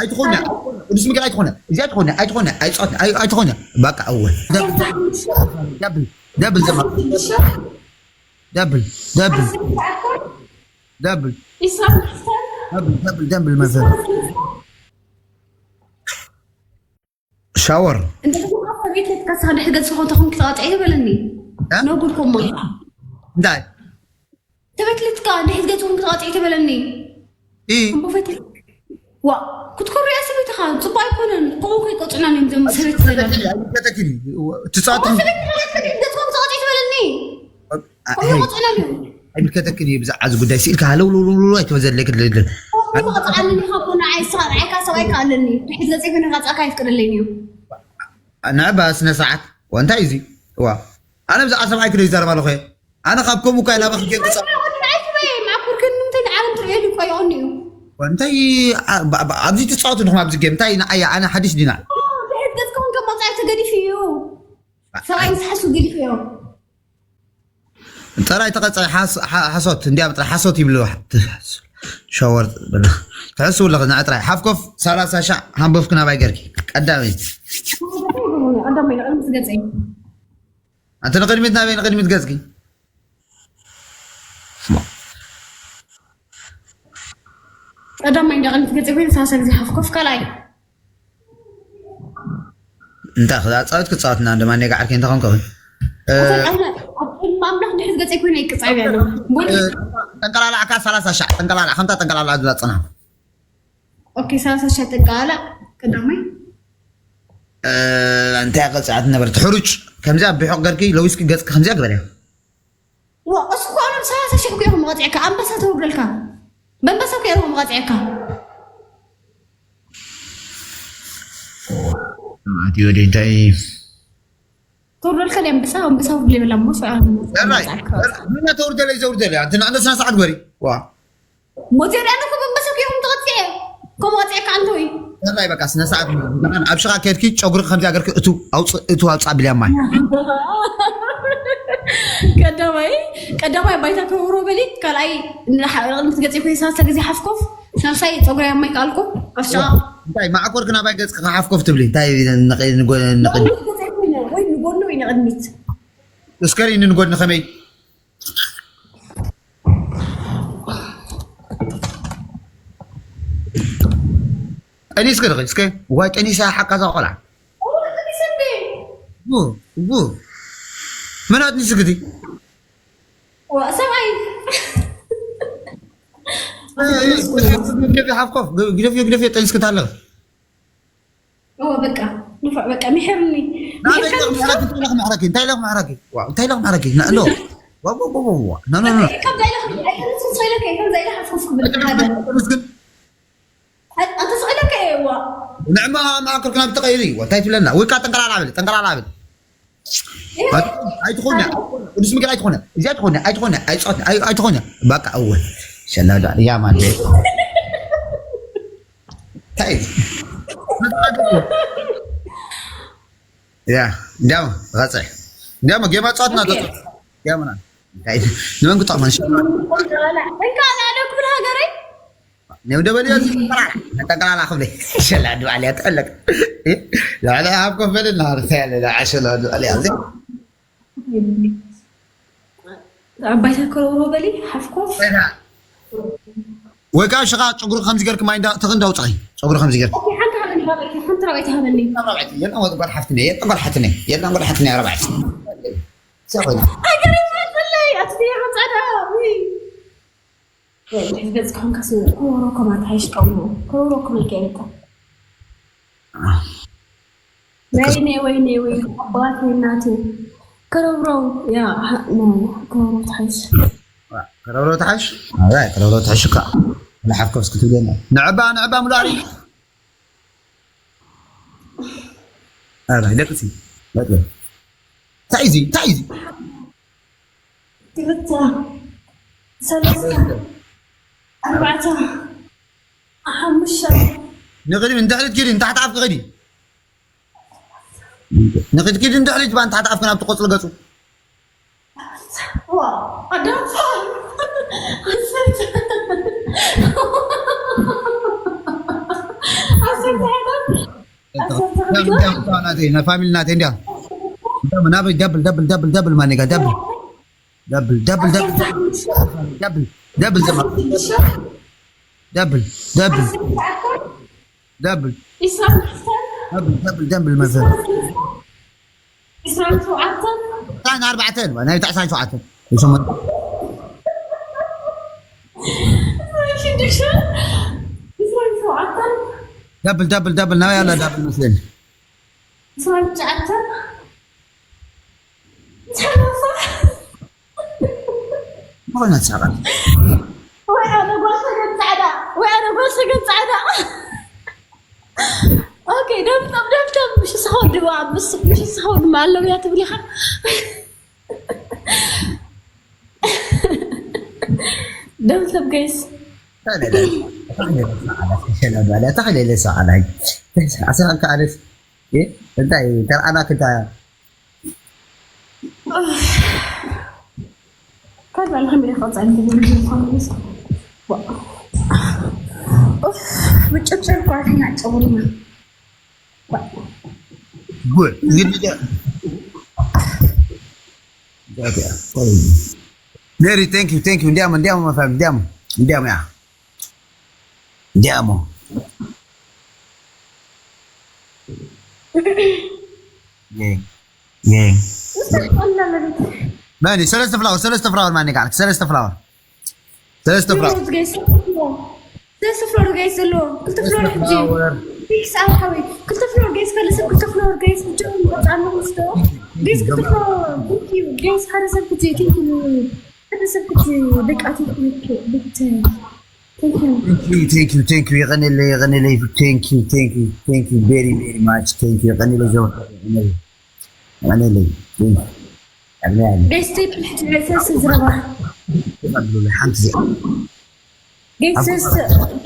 ኣይትኾነ። ቅዱስ ሚካኤል ኣይትኾነ። እዚ ኣይትኾነ። ኣይትኾነ። ኣይትኾነ። ኣይትኾነ። በቃ እወ። ደብል ደብል ደብል ደብል ዘማ ደብል ደብል ደብል ደብል ደብል ደብል መዘ ሻወር እንተ ሰበይትካ ሳንድሕ ገጽ ኾንተኹም ክትቐጥዒ ትበለኒ። እ? ነጉድኩማ። እንታይ? ተበትልትካ ድሕት ገጽ ኹም ክትቐጥዒ ትበለኒ። እ? እምቦ ፈትል ዋ ክትኮርያ ሰበይትኻ ጽቡቅ ኣይኮነን። ከምኡ ከይቆጽናን እዮም ዘም ሰበይት ዘላ። ኣይምልከተክን እዩ። ትጻወት ሰበይት ገጽ ኹም ክትቐጥዒ ትበለኒ። ከምኡ ቆጽናን እዮም። ኣይምልከተክን እዩ ብዛዕባ እዚ ጉዳይ ስኢልካ ሃለው ሉሉሉ ኣይትበዘለይ ክልልን መቕፅዓለኒ ካብ ንዓይ ንዓይካ ሰብኣይ ከኣለኒ ድሕት ገፀ ይኮነ ካፃካ ይፍቅደለይ እዩ ንዕባ ስነ ስርዓት ወንታይ እዚ ዋ ኣነ ብዛዕባ ሰብኣይ ክደ ይዛረብ ኣለኹ ኣነ ካብ ከምኡ እኳ ናበ ክገ ክፃ ማዕኩር ግን ንምንታይ ንዓለም ትርእየሉ እኮ ይቐኒ እዩ እንታይ ኣብዚ ትፃወቱ ንኹም ኣብዚ ጌም እንታይ ንዓያ ኣነ ሓዲሽ ዲና ድሕት ገፅካ ውን ከማፃ ተገዲፉ እዩ ሰብኣይ ምስ ሓሱ ገዲፉ እዮም ጥራይ ተቐጻይ ሓሶት እንዲያም ጥራይ ሓሶት ይብሉ ሸወር ትሕስቡ ኣለኺ ንዓ ጥራይ ሓፍኮፍ ሰላሳ ሻዕ ሃንበፍኪ ናባይ ገርኪ ቀዳመይቲ ኣንተ ንቕድሚት ናበይ ንቕድሚት ገጽኪ ቀዳማይ እንዳ ቅድሚት ገጽ ኮይኑ ሳልሳይ ግዜ ሓፍኮፍ ካልኣይ እንታይ ክዛፃወት ክፃወትና እንደማ ኔጋ ዓርከይ እንተኾንከ እውን ኣምላኽ ድሕዝ ገፀ ኮይነ ይቅፃብ ያለ ጠንቀላላዕካ ሰላሳ ሻዕ ጠንቀላላዕ ከምታ ጠንቀላላዕ ዝላ ፅና ኦኬ ሰላሳ ሻዕ ጠንቀላላዕ ቀዳማይ እንታይ ቀፅዓት ነበረት ሕሩጭ ከምዚያ ብሑቕ ገርኪ ለዊስኪ ገፅኪ ከምዚያ ግበርያ ዋ እሱ እኮ ኣነ ብሰላሳ ሺሕ እኮ ኢኹም መቐፂዕካ ኣንበሳ ተውርደልካ በንበሳ እኮ ኢኹም መቐፂዕካ ኣትዮ ደንታይ ተውርደልካ ናይ ኣንበሳ ኣንበሳ ውርድ የብላ ሞ ምና ተውርደለይ ዘውርደለይ ኣንተ ንኣንደ ስነ ስርዓት ግበሪ ዋ ሞቴር ያለኩ በንበሳ እኮ ኢኹም ተቐፂዐ ከምኡ ቀፂዕካ ኣንተ ወይ ሰራይ በቃ ስነ ስርዓት ኣብ ሽኻ ከድኪ ጨጉሪ ከምዚ ኣገርኪ እቱ ኣውፅእ እቱ ኣውፅእ ኣብልያ ማይ ቀዳማይ ቀዳማይ ባይታ ተውሮ በሊ ካልኣይ ንቅድሚት ገፂ ኮይሳ ሰለዚ ሓፍኮፍ ሳልሳይ ፀጉራይ ኣብ ማይ ከኣልኮ ኣብ ሽቓ እንታይ ማዕኮርክ ናባይ ገፅክ ከሓፍኮፍ ትብሊ እንታይ ንጎኒ ወይ ንጎኒ ወይ ንቅድሚት እስከሪኒ ንጎኒ ከመይ ጠኒስክ ዲኺ እስከ ዋይ ጠኒሳ ሓቃ እዛ ቆልዓ ቡ ቡ መን ኣጥኒስክ እቲ ሰብኣይ ግደፊ ሓፍኮፍ ግደፊዮ ግደፊዮ ጠኒስክ ታለኽ እወ በቃ ንፉዕ በቃ ምሕርኒ እንታይ ኢለ ክምሕረኪ እንታይ ኢለ ክምሕረኪ እንታይ ኢለ ክምሕረኪ ንዕሎ ንዕማ ማእከል ክናብ ተቐይሪ እንታይ ትብለና ወይ ከዓ ጠንቀላላ በለ ጠንቀላላ በለ ኣይትኾነ ቅዱስ ሚካኤል ኣይትኾነ እዚኣ ትኾነ ኣይትኾነ ኣይትኾነ ኣይትኾነ በቃ እወ ሸላዳ ያማን እንታይ እዩ ያ እንዲያው ቐፅዕ እንዲያው ጌማ ፃወትና ጌማና ንመን ክጠቕመን እንካ ኣለኩ ብላ ሃገረይ ነብደበልዮ ጠንቀላላ ክብለ ሸላ ድባዕልያ ትዕለቅ ላዕለ ኣብ ኮፈለ ናርታ ያለ ላዓ ሸላ ድባዕልያ ዓባይ ተከረብሮ በሊ ሓፍኮፍ ወይ ከዓ ሽኻ ጨጉሪ ከምዚ ገርክ ማይ ተኽን ዳውፃይ ጨጉሪ ከምዚ ገርክ ሓንቲ ረባይቲ ሃበኒ የለን ወጥ ጓል ሓፍትነ የለን ጓል ሓፍትነ የለን ጓል ሓፍትነ ረባይቲ ሃገር ይፈለይ ኣትያ ፃዳ ወይ ሕዝበጽ ከሆንካ ስነ ኮሮኮ ማለት አይሽቀው ነው። ኮሮኮ ነው ይቀርታ ወይኔ ወይኔ ወይ አባቴ እናቴ ከረብረው ያ ነው ከረብረው ታይሽ ከረብረው ታይሽ አይ ከረብረው ታይሽ ካ ለሐፍከው እስክትብለና ንዕባ ንዕባ ሙላሪ ኣረ ደቅሲ በቃ እንታይ እዚ እንታይ እዚ ክልተ ሰለስተ ኣርባዕተ ሓሙሽተ ንቕድሚ እንድሕሪት ኪዲ ንታሕቲ ኣፍኪ ኺዲ ንኽድኪድ እንድሕሪት ባ ንታሕቲ ኣፍኪ ናብቲ ቆፅሊ ገፁ ኣዳፋ እንዲያው ናተይ፣ ናይ ፋሚሊ ናተይ እንዲያው። እንዲያው ናበይ ደብል፣ ደብል፣ ደብል፣ ደብል ማን ጋር ደብል። ደብል፣ ደብል፣ ደብል፣ ደብል፣ ደብል ዘማ። ደብል፣ ደብል፣ ደብል። ደብል፣ ደብል፣ ደብል መሰል። ዕስራን ሸውዓተን? ዕስራን ኣርባዕተን፣ ናይ ዕስራን ሸውዓተን። ይሰማል። ዕስራን ሽዱሽተን? ዕስራን ሸውዓተን? ደብል፣ ደብል፣ ደብል፣ ናበይ ኣላ ደብል መስለኒ። ዕስራን ትሽዓተን? ሰላሳ? ዝኾነ ትሳቐል። ወይ ኣነ ጓል ሰገን ጻዕዳ፣ ወይ ኣነ ጓል ሰገን ጻዕዳ። ኦኬ፣ ደምጠም፣ ደምጠም፣ ምሽ ስኸው ድማ፣ ምስ፣ ምሽ ስኸው ድማ ኣለውያ ትብሊኻ። ደምጠም ጋይስ። ተኸለለ፣ ተኸለለ ሰዓላት፣ ተኸለለ ሰዓላት። ኣስራን ከዓለት፣ እ፣ እንታይ፣ ተርኣና ክንታ ካልእ ኣልሓምዱሊላህ፣ ቀጻሊ ተዘርጊሑ ይኾን ምስ፣ ዋ። ኡፍ፣ ምጭብጨብ እኮ ኣተኛ ጨጉርና። ጉዕ፣ እንግዲህ ሜሪ፣ thank you, thank you። እንዲያም፣ እንዲያም፣ መፋም፣ እንዲያም፣ እንዲያም፣ ያ። እንዲያሞ። የ-፣ የ-፣ ማኒ፣ ሰለስተ ፍላወር፣ ሰለስተ ፍላወር ማኒ፣ ጋር ሰለስተ ፍላወር። ሰለስተ ፍላወር። ሮዝ ጋይስ፣ ሰለስተ ፍላወር ጋይስ ዘለዎ። ክልተ ፍላወር ሕጂ። ፍላወር። ፊክስ ኣብ ሓወይ። ክልተ ፍላወር ጋይስ፣ ካልእ ሰብ ክልተ ፍላወር ጋይስ፣ ብቻ ወጻ ኣለኹ ስቶ። ጋይስ፣ ክልተ ፍላወር። Thank you። ጋይስ፣ ሓደ ሰብ ሕጂ፣ thank you። ሓደ ሰብ ሕጂ፣ በቃ፣ thank you። ብቻ። Thank you። Thank you, thank you, thank you። የቐኔለይ፣ የቐኔለይ። Thank you, thank you, thank you very, very much። Thank you። የቐኔለይ ዘው-፣ የቐኔለይ። የቐኔለይ። Thank you። የቐኔለይ። ጋይስ፣ ትሪፕል ሕጂ ናይ ሰለስተ ዝረባ። ይቐብሉለይ ሓንቲ እዚኣ። ጋይስ፣ ኣብ ሰለስተ፣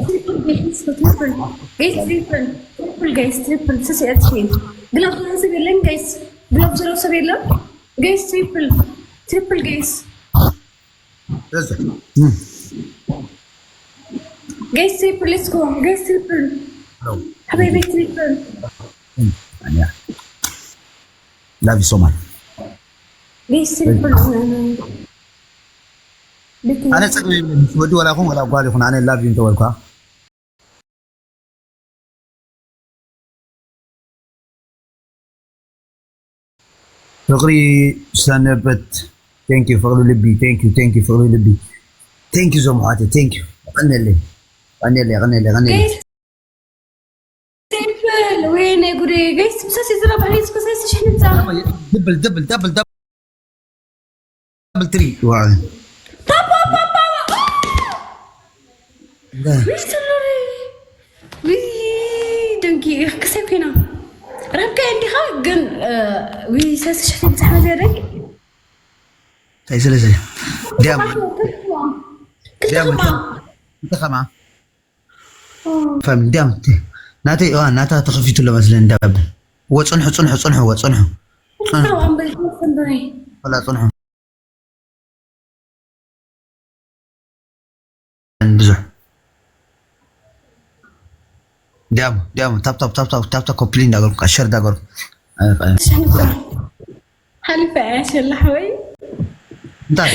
ትሪፕል፣ ጋይስ፣ ትሪፕል። ጋይስ፣ ትሪፕል፣ ትሪፕል፣ ጋይስ፣ ትሪፕል። ሰስ ኤክስፒን። ግላብ ዘሎ ሰብ የለን፣ ጋይስ። ግላብ ዘሎ ሰብ የለን። ጋይስ፣ ትሪፕል፣ ትሪፕል፣ ጋይስ። በዛ። እም። ጋይስ ትሪፕል፣ let's go። ጋይስ ትሪፕል። ሄሎ። ሓቢቢ ትሪፕል። እም። ኣንያ። Love you so much። ጋይስ ትሪፕል። ቤት ኣነ ጸግቢ የብለይን፣ ምስ ወዲ ዋላ ይኹን ዋላ ጓል ይኹን፣ ኣነ love you እንተበልኳ። ፍቕሪ ሰነበት፣ thank you። ፍቕሪ ልቢ፣ thank you፣ thank you። ፍቕሪ ልቢ፣ thank you። ዞም ኣሕዋተይ፣ thank you። የቐንየለይ፣ የቐንየለይ፣ የቐንየለይ፣ የቐንየለይ። ጋይስ፣ ትሪፕል፣ ወይኔ ጉዴ፣ ጋይስ፣ ምሳስ ዝረባ፣ ጋይስ፣ ምሳስ ሽሕንጻ። ደብል፣ ደብል፣ ደብል፣ ደብል። ደብል ትሪ። ዋው። ፓፓ፣ ፓፓ፣ ኦ! እንዳ። ዊይ፣ ሰሎሪ። ዊይ፣ ደንጊ፣ ክሰብ ኮይና። ረብካ እንዲኻ ግን፣ እ፣ ዊይ፣ ሰለስተ ሽሕ ትብጻሕ መዚያ ደንጊ። እንታይ ስለ ስለ። ዲያም-፣ ክልተ ዲያም-፣ ከማ። ክልተ ከማ። ፋም፣ እንዲያም፣ ናተይ፣ ዋ፣ ናታ ተኸፊቱ ለመስለን እንዳብ። ወጽንሑ፣ ጽንሑ፣ ጽንሑ፣ ወጽንሑ። ጽንሑ። ጽንሑ፣ ኣምበል፣ ጽንሑ። ወላ ጽንሑ። ብዙሕ። እንዲያም፣ እንዲያም፣ ታፕ፣ ታፕ፣ ታፕ፣ ታፕ፣ ታፕ፣ ታፕ፣ ኮፕሊ እንዳገርኩ፣ ሸር እንዳገርኩ። ሓሊፈ እያ ሸላሕ ወይ? እንታይ?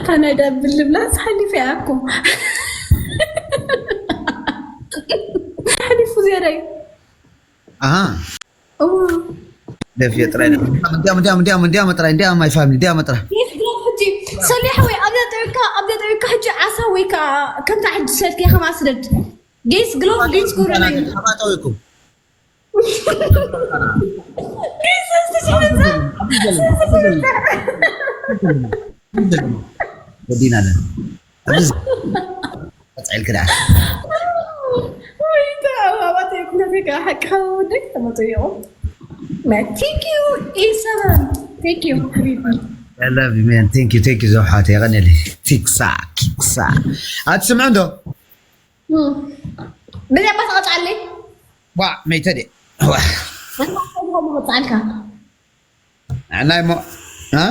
ካናዳ ብልብላስ ሓሊፈ እያ እኮ። ሓሊፉ ዝያዳይ። ኣሃ። እዋ። ደፍዮ ጥራይ ነው። እንዲያም፣ እንዲያም፣ እንዲያም፣ እንዲያም ጥራይ፣ እንዲያም ማይ ፋሚሊ፣ እንዲያም ጥራይ። የት ግራ ሕጂ? ሰሊሕ ወይ ኣብዛ ጠዊካ፣ ኣብዛ ጠዊካ ሕጂ ዓሳ ወይ ከዓ ከምታ ሕጂ ሰልኪ ከማስደድ። ጌስ ግሎቭ ጌስ ጎረነ። ኣባታዊኩም። ወዲና ነን። ኣብዚ ቀጻልክ ደኣ። ወይ ተኣባባተይ ኩነተይ ከዓ ሓቅኻ ወደይ ተመጠየቑ። Thank you ኢሰበን። Thank you። I love you, man. Thank you, thank you፣ ዘውሓት የቐነለይ። ኪክሳ፣ ኪክሳ። ኣትስምዑ እንዶ? እም። ብዛዕባ ተቐጻለይ? ዋ፣ መይተ ድየ? ዋ። እንታይ ከምኡ ወጻልካ? ናይ ሞ-፣ እ?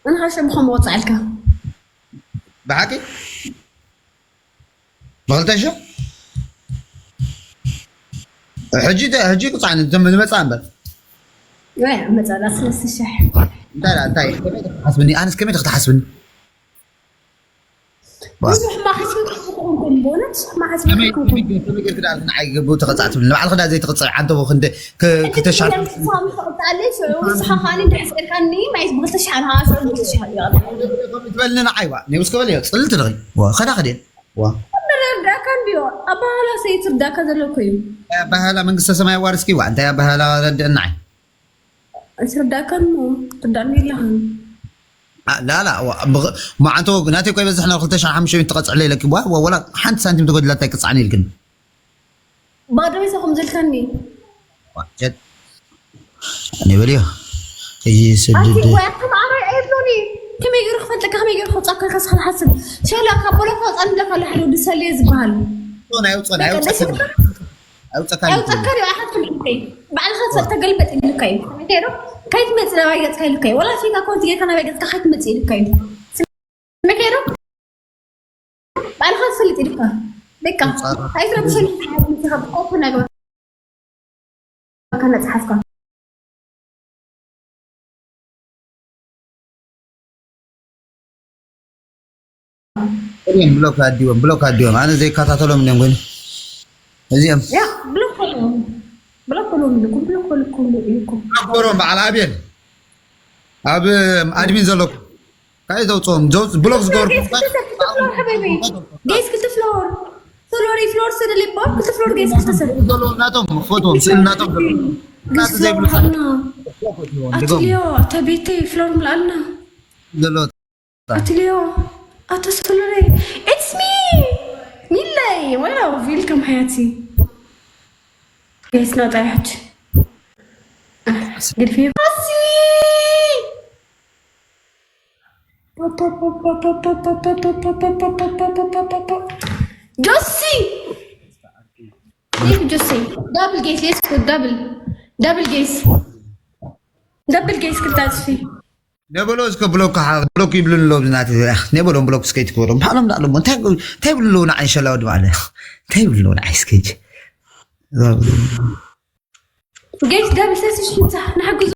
እንታይ ከምኡ ወጻልካ? ብሓቂ? ብኽልተ ሽሕ? ሕጂ ተ- ሕጂ ቅፃዕኒ ዝመፃ እምበር። ወይ መፃላ ስለስሸሕ እንታይ ደኣ፣ እንታይ ከመይ ክትሓስብኒ? ኣነስ ከመይ ክትሓስብኒ? ዋ። ብዙሕ ማሕስብ ክኾንኩም ብእውነት ማሕስብ ከመይ ክኾንኩም ከመይ ከመይ ጌርክ ደኣ ንዓይ ግቡ ተቐፃዕትብኒ? ንባዕልኺ ደኣ ዘይትቕፅዒ ዓንተቦ ክንደ ክ- ክተሻርፍ ንስኻ ካልእ ንስኻ ካልእ እንድሕር ስእልካኒ ማየት ብክልተ ሽሓን ሃዋሳ ብክልተ ሽሓን ይቐርብ ከምኡ ትበልኒ ንዓይ ዋ ኔውስ ክበል እዮ ፅልቲ ድኺ ዋ ኸዳ ኸደ ዋ እርዳእካ እንድዮ ኣባህላ ሰይት እርዳእካ ዘሎ እኮ እዩ ኣባህላ መንግስተ ሰማይ ኣዋርስኪ ዋ እንታይ ኣባህላ ረድእናዓይ ኣይትርዳእካን እሞ ትርዳእኒ የለኻን ላላ መዓንቶ ናተይ ኮይ በዝሕና ክልተ ሽሕን ሓሙሽተ ሚእቲ ትቐፅዕለ ኢለኪ ዋ ወላ ሓንቲ ሳንቲም ተጎድላታ ኣይቅፃዕኒ ኢልክን ባዶ ይሰኹም ዘልካኒ ጀት እኔ በልዮ እዚ ስድድ ኣቲ ወይ ኣቶም ኣራይ ኣይብሎኒ ከመይ ገይሩ ክፈልጠካ ከመይ ገይሩ ክወፃካ ከስካ ዝሓስብ ሸላ ካብ ቦሎካ ወፃኒ ለካ ለሕዶ ድሰልየ ዝበሃል ጾን ኣይውጾን ኣይውጸካ ኣይውጸካ ኣይውፀካ ሪኦ ኣይሓትኩም ኢልከይ ባዕልካ ሰብ ተገልበጥ ኢልካ እዩ ከይዶ ከይትመፅእ ናባይ ገፅካ ኢልካ እዩ ወላ ፌክ ኣካውንት ጌርካ ናባይ ገፅካ ከይትመፅእ ኢልካ እዩ ስምከይ ዶ ባዕልኻ ትፈልጥ ኢልካ በቃ ኣይትረብሸኒ ሓያት ምትኻ ብቆፕ ነገር ከነፅሓፍካ እዚኦም ብሎክ ኣዲዎም ብሎክ ኣዲዎም ኣነ ዘይከታተሎም እዮም ግን እዚኦም ያ ብሎክ በልዎም ብሎክ በልዎም ኢልኩም ብሎክ በልኩም ኢልኩም ኣክበሮም በዓል ኣቤል ኣብ ኣድሚን ዘለኩም ካይ ዘውፅኦም ዘውፅ ብሎክ ዝገበርኩም ጌስ ክልተ ፍሎር ፍሎር ፍሎር ስደል ይባል ክልተ ፍሎር ጌስ ክልተ ሰብ ዘለዎም ናቶም ፎቶም ስእል ናቶም ዘለዎም ናቱ ዘይብሉ ኣትልዮ ኣታ ቤተይ ፍሎር ምልኣልና ዘለዎ ኣትልዮ ኣታ ፍሎረይ it's me ሚለይ ዋው ዌልካም ሓያቲ ጌስ ናጣ ሕጂ ግድፊ ኣሲ ጆሲ ጆሲ ዳብል ጌስ ሌስ ዳብል ዳብል ጌስ ዳብል ጌስ ክታጽፊ ነበሎ እስከ ብሎክ ብሎክ ይብሉን ኣለዉ ናት ነበሎም ብሎክ እስከ ይትክበሎም ባዕሎም ዳዕሎም እንታይ እንታይ ይብሉ ኣለዉ ንዓይ ሸላ ወዲ ባዕለ እንታይ ይብሉ ኣለዉ ንዓይ እስከ ጌስ ዳብል ሰስሽ ንሕግዙ